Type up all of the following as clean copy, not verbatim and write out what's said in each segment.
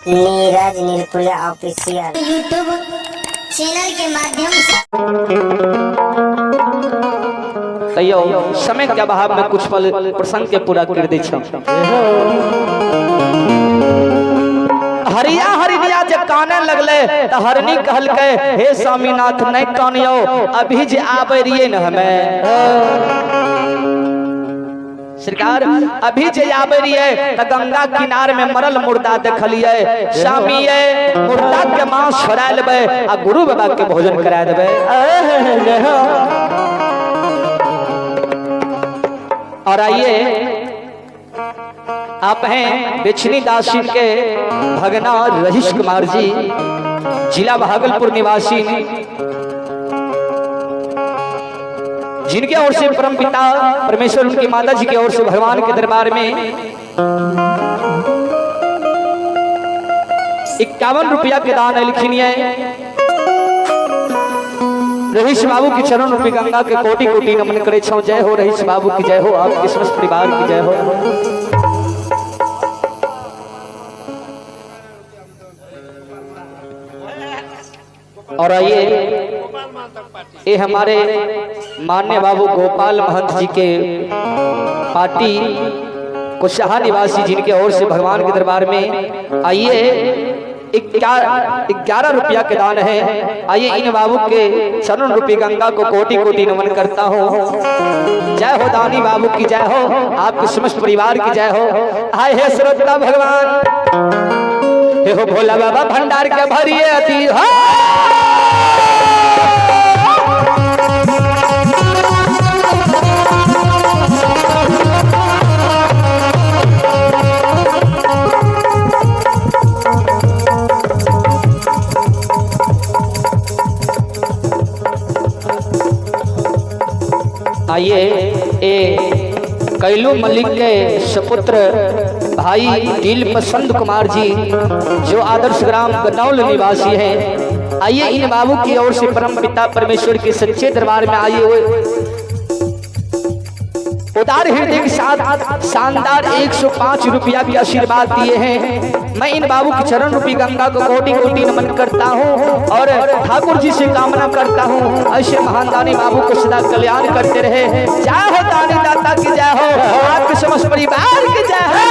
Neeraj Nirpuriya official YouTube channel के माध्यम से। तैयो समय के अभाव में कुछ पल प्रसंग के पूरा कर दै छौ। हरिया हरिनिया जे काने लगले त हरनी कहलकै, हे स्वामीनाथ नहीं कानियो, अभी जे आबे रहिए न हमें सरकार, अभी जे आबे रहिए त गंगा किनार में मरल मुर्दा देखलिए। स्वामी ये मुर्दा के मांस छोड़ा लेबै आ गुरु बाबा के भोजन करा देबै। और आइए आप हैं बेचनी दास के भगना रहीश कुमार जी, जिला भागलपुर निवासी, जिनके ओर से परम पिता परमेश्वर उनकी माता जी की ओर से भगवान के दरबार में 51 रुपया के दान लिखनी है। रहीश बाबू के चरण रूपी गंगा के कोटि कोटि नमन करे छौ। जय हो रहीश बाबू की जय हो, आपके समस्त परिवार की जय हो। और आइए ये हमारे मान्य बाबू गोपाल महंत जी के पार्टी कुशहा निवासी, जिनके ओर से भगवान के दरबार में आइए 11 रुपया के दान है। आइए इन बाबू के चरण रूपी गंगा को कोटि कोटि नमन करता हूँ। जय हो दानी बाबू की जय हो, आपके समस्त परिवार की जय हो। आए हे श्रोता भगवान, हे हो भोला बाबा भंडार के भरिए अति हो। आइए ए कैलू मलिक के सुपुत्र भाई दिल पसंद कुमार जी, जो आदर्श ग्राम गनौल निवासी हैं, आइए इन बाबू की ओर से परम पिता परमेश्वर के सच्चे दरबार में आइए उदार हृदय के साथ शानदार 105 रुपया के आशीर्वाद दिए हैं। मैं इन बाबू के चरण रूपी गंगा को कोटि कोटि नमन करता हूँ और ठाकुर जी से कामना करता हूँ ऐसे महान दानी बाबू को सदा कल्याण करते रहे। जय हो दानी दाता की जय हो, आपके समस्त परिवार की जय हो।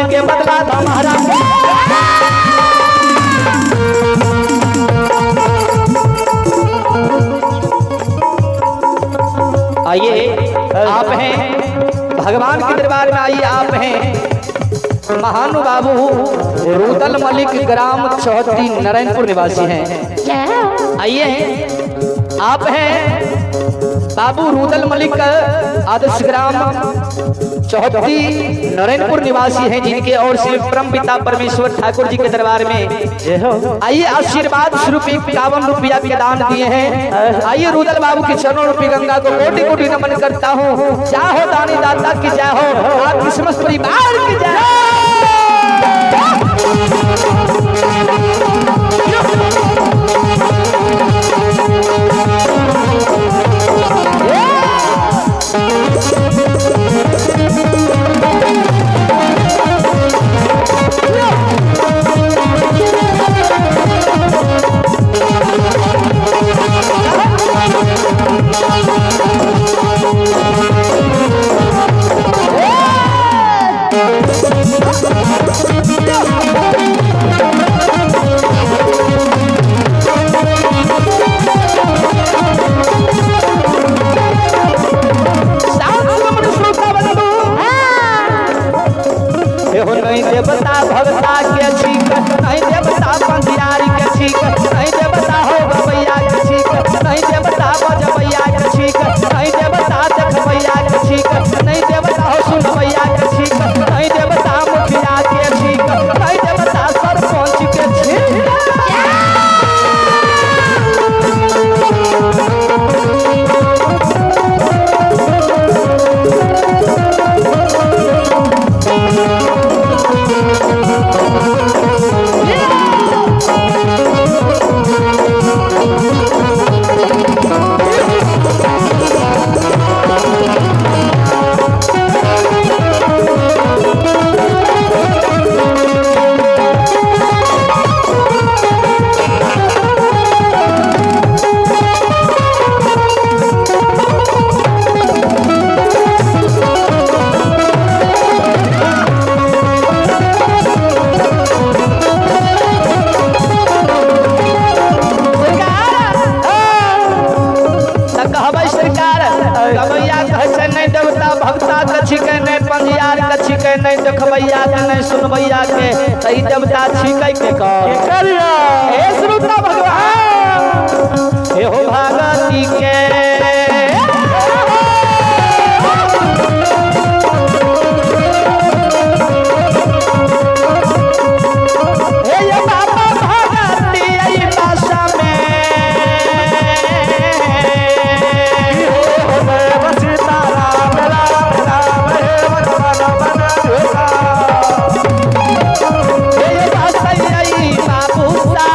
के बदला हमारा आइए आप हैं भगवान के दरबार में, आइए आप हैं महानु बाबू रुदल मलिक ग्राम चौहद्दी नारायणपुर निवासी हैं। आइए आप हैं बाबू रुदल मलिक, आदर्श ग्राम चौहत्ती नरेनपुर निवासी हैं, जिनके और से परम पिता परमेश्वर ठाकुर जी के दरबार में आइए आशीर्वाद स्वरूप 51 रुपया के दान दिए हैं। आइए रुदल बाबू के चरणों रूपी गंगा को कोटि कोटि नमन करता हूँ। चाहो दानी दाता की जय हो, आपकी समस्त परिवार की जय हो। नहीं देवता भगता के छीक, नहीं देवता पंजियारी के छीक, नहीं देवता हो गवैया के छीक, नहीं देवता बजबैया के छीक, नहीं देवता देखबैया के छीक, नहीं देवता हो सुनबैया के छीक, नहीं देवता मुखिया के छीक, नहीं देवता सरपंच के छीक। नहीं देखबैया के नहीं सुनबैया के तई देवता छिकै के कर हे श्रोता भगवान हे हो भगती के हे ये बाबा भगती आई भाषा में हे ये भाषा आई बाबू सा।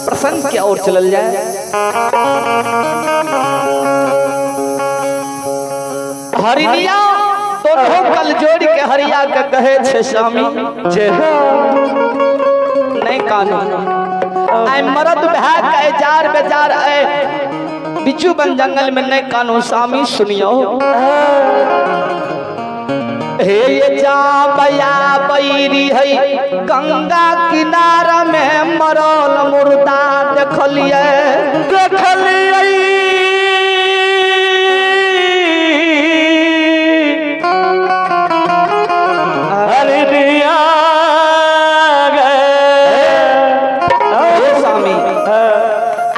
प्रसंग के ओर चलल जाए। हरिनिया तो कल जोड़ के हरिया के कहे छे स्वामी जय हो। नहीं कानू आय मरद भै के जार बेजार आय बिचू बन जंगल में नहीं कानू स्वामी सुनियो। हे ये जा बया बैरी है गंगा किनारा में मरल मुर्दा देखलिए देखलिए हरिनिया हे स्वामी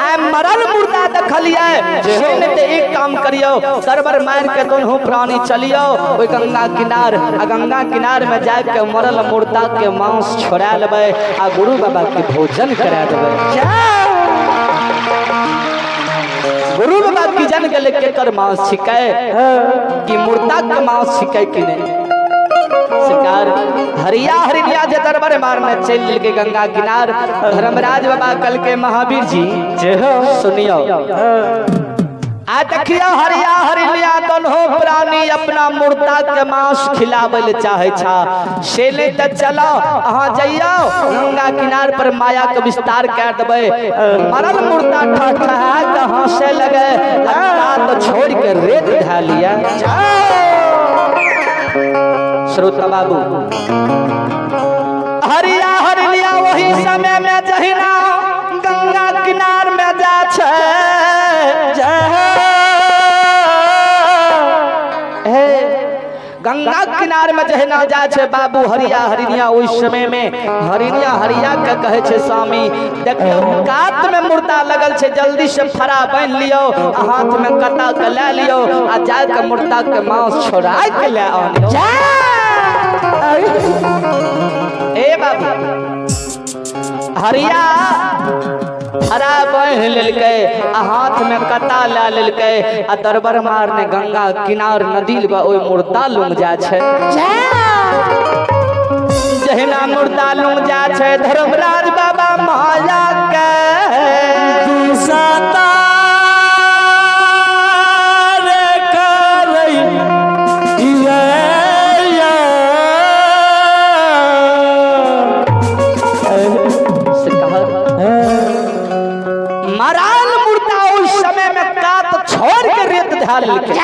आय मरल मुर्दा देखलिए से ते एक काम करियो दरबर मार के दोनों प्राणी चलियो ओई गंगा किनार आ गंगा किनार में जाके के मरल मुर्दा के मांस छोड़ा लेबै आ गुरु बाबा के भोजन करा देबै। गुरु बाबा की जन गेले केकर मांस छिकै कि मुर्दा के मांस छिकै कि नहीं। सरकार हरिया हरिनिया जे दरबार मारने चल के गंगा किनार धर्मराज बाबा कल के महावीर जी जय हो। सुनियो आ देखियो हरिया हरिनिया दोनों प्राणी अपना मुर्दा के मांस खिलावे ले चाहे छा से ले त चलो अहाँ जइयो गंगा किनार पर माया के विस्तार कर देबै। मरल मुर्दा ठहठहा के हंसे लगे तो छोड़ के रेत धा लिया। श्रोता बाबू हरिया हरिनिया वही समय में जहिना गंगा किनार में जा छे गंगा किनार में जहिना जा छे बाबू हरिया हरिनिया ओहि समय में हरिनिया हरिया के कहे छे स्वामी देखियो कात में मुर्दा लगल छे जल्दी से फरा बांध लियो आ हाथ में कटा के ले लियो आ जा के मुर्दा के मांस छोड़ा के ले आनियो। ए बाबू हरिया हरा बांध लेलकै आ हाथ में कटा ले लेलकै आ दरबर मारने गंगा किनार नदी लग ओहि मुर्दा लुंग जा छै। जहिना मुर्दा लुंग जा छै धर्मराज बाबा माया के मराल मुर्दा उस समय में कात छोड़ के रेत धा लेलकै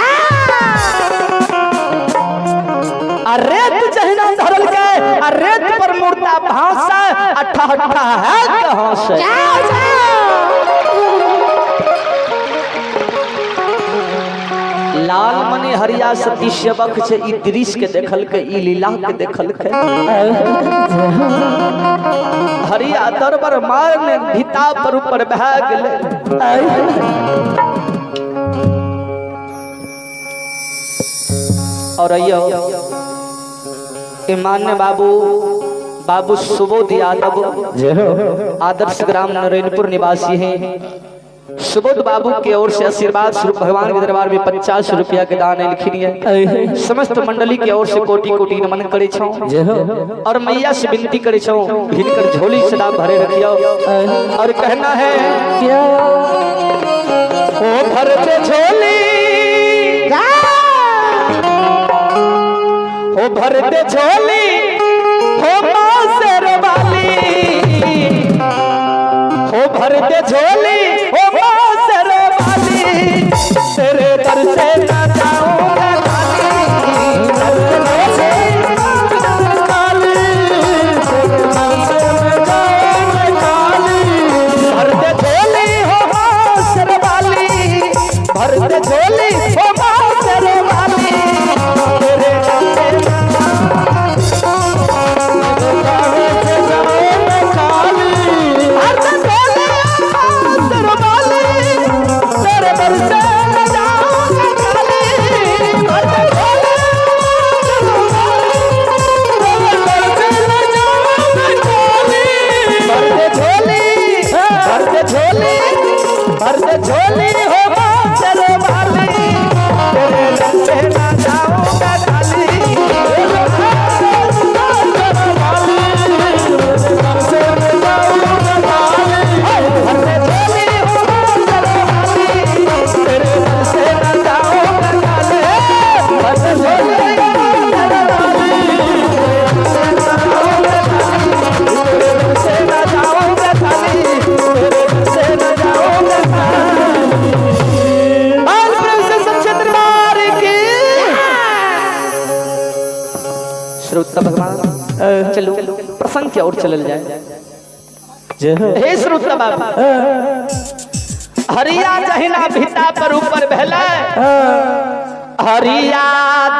आ रेत जहिना धरलकै आ रेत पर मुर्दा भासा आ ठहठा है के हंसे। लाल मणि हरिया सती सेवक छे ई दृश्य के देखलकै ई लीला के देखलकै। हरिया दरबर मारने भिता पर ऊपर भए गेलै। और अइयो मान्य बाबू बाबू सुबोध यादव आदर्श ग्राम नरेनपुर निवासी हैं। सुबोध बाबू के ओर से आशीर्वाद स्वरूप भगवान के दरबार में 50 रुपया के दान लिखनी है। समस्त मंडली के ओर से कोटि कोटि नमन करे छौ और मैया से विनती करे छौ हिनकर झोली सदा भरे रखियो। और कहना है ओ भर दे झोली ओ भर दे झोली हो मां शेरवाली हो भर दे झोली हो मां शेरवाली तेरे दर से ना जाऊंगा खाली भर दे झोली हो मां शेरवाली भर दे झोली हो मां शेरवाली तेरे दर से ना तेरे दर से ना जाऊंगा खाली। प्रसंग के और चलल जाए। जय हो। हे श्रोता बाबू, हरिया जहिना भिता पर ऊपर भेलै, हरिया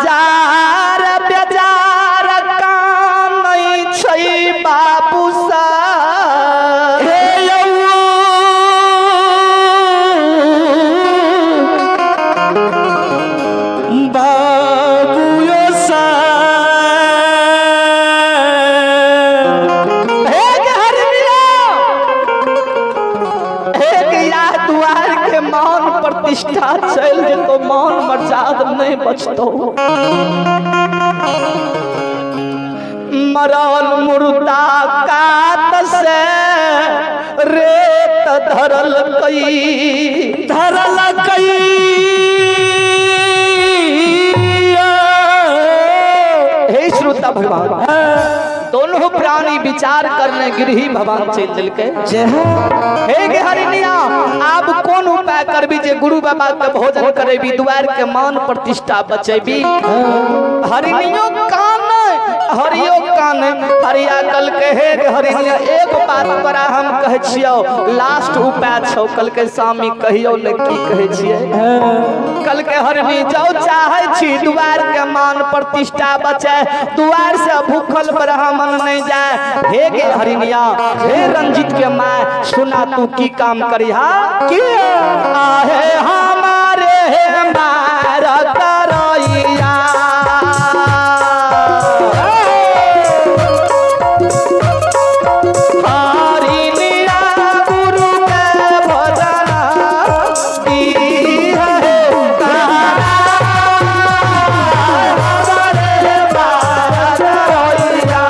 जार बेजार काम नहीं छै बाबू सा। हे यौ बाबू यो सा। हे के हरिया, हे के या दुआर के मान प्रतिष्ठा चल जेतो, मान मर्याद नहीं बचतो। मरल मुर्दा कात से रेत धरल कई, धरल कई। हे श्रोता भगवान, दोनों प्राणी विचार करने गिरही भगवान चल दिलके। जय हो। हे गे हरिनिया, आब कोन उपाय करबी जे गुरु बाबा के भोजन करेबी, दुआर के मान प्रतिष्ठा बचेबी। हरिनियो कान हरियो कान हरिया कल के हे गे हरिनिया, एक बात तोरा हम कहै छियौ, लास्ट उपाय छौ। कल के स्वामी कहियो ने की कहै छियै। कल के हरिनी जाओ चाहे छी दुआर के मान प्रतिष्ठा बचे, दुआर से भूखल ब्राह्मण नहीं जाए। हे गे हरिनिया, हे रंजित के माँ, सुना तू की काम करिहा की आहे हमारे मार करैया। हरिनिया गुरु के भजन दी है हमारे मार करैया।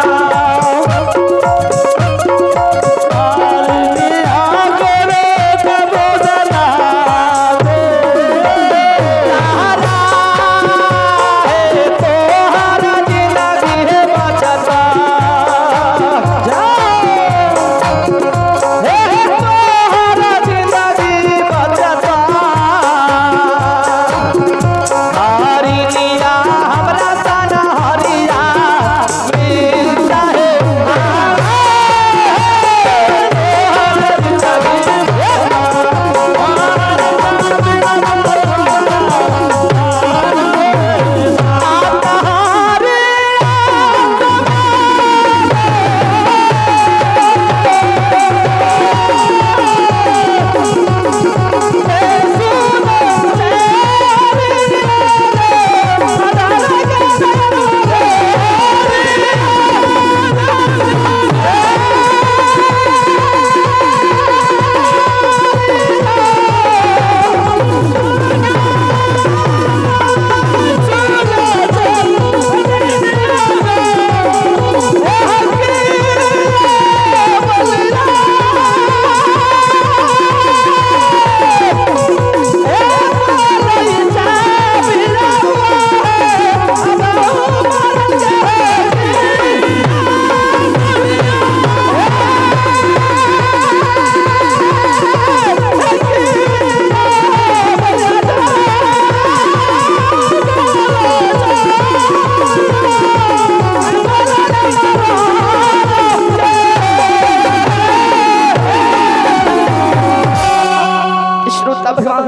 श्रोता भगवान,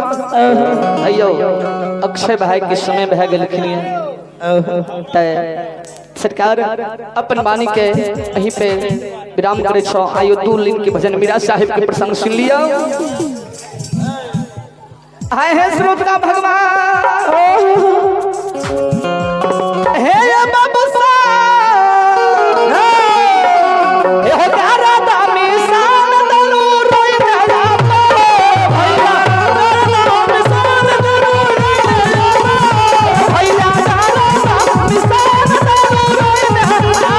अयो अक्षय भाई के समय भय गेलखिन सरकार अपन वाणी के यहीं पे विराम करे छो। आयो 2 लाइन के भजन मीरा साहिब के प्रसंग सुन लियो। आए हे श्रोता भगवान, हे बाबू साहब, हे हो तारा दामी सान दलू रोई दया भैया, भैया तारा दामी सान दलू रोई दया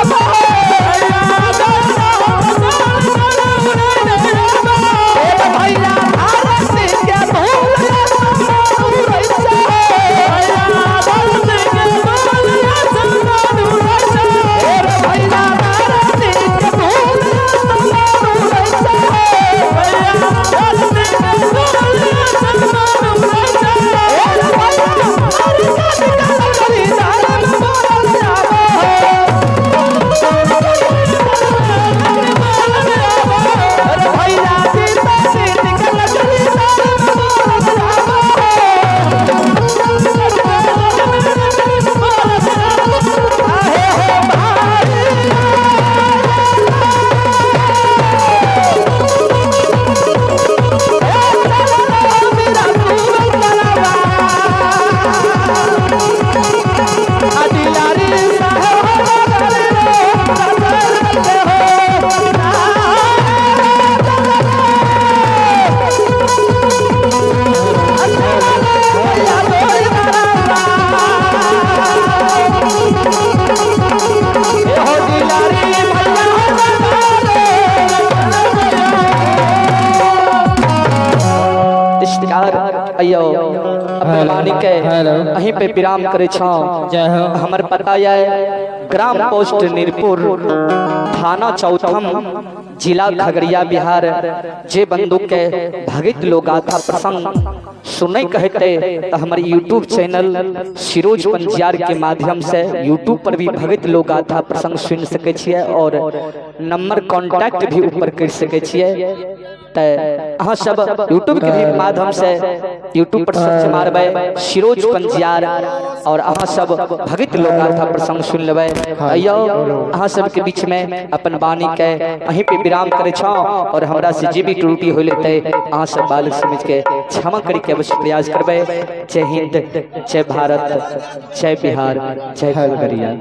भैया, भारत के भूल रोई। अयो अपन वाणी के अहीं पे विराम करे छौं। जय हो। हमर पता है ग्राम पोस्ट नीरपुर, थाना चौथम, जिला खगड़िया, बिहार। जे बंदूक के भगत लोग गाथा प्रसंग सुनै कहते तो हमारे यूट्यूब चैनल सिरोज पंजियार के माध्यम से यूट्यूब पर भी भगत लोग गाथा प्रसंग सुन सकै छियै और नंबर कॉन्टैक्ट भी ऊपर कर सकै छियै। तो अहाँ सब यूट्यूब के भी माध्यम से यूट्यूब पर सर्च मारबै सिरोज पंजियार और अहाँ सब भगत लोग गाथा प्रसंग सुन लेबै। अयो अहाँ सबके बीच में अपन वाणी के अहीं पे विराम करै छौं और हमरा से जे भी त्रुटि हो लेतै अहाँ सब बालक समझ के क्षमा करके अवश्य प्रयास करबै। जय हिंद, जय भारत, जय बिहार, जय खगड़िया।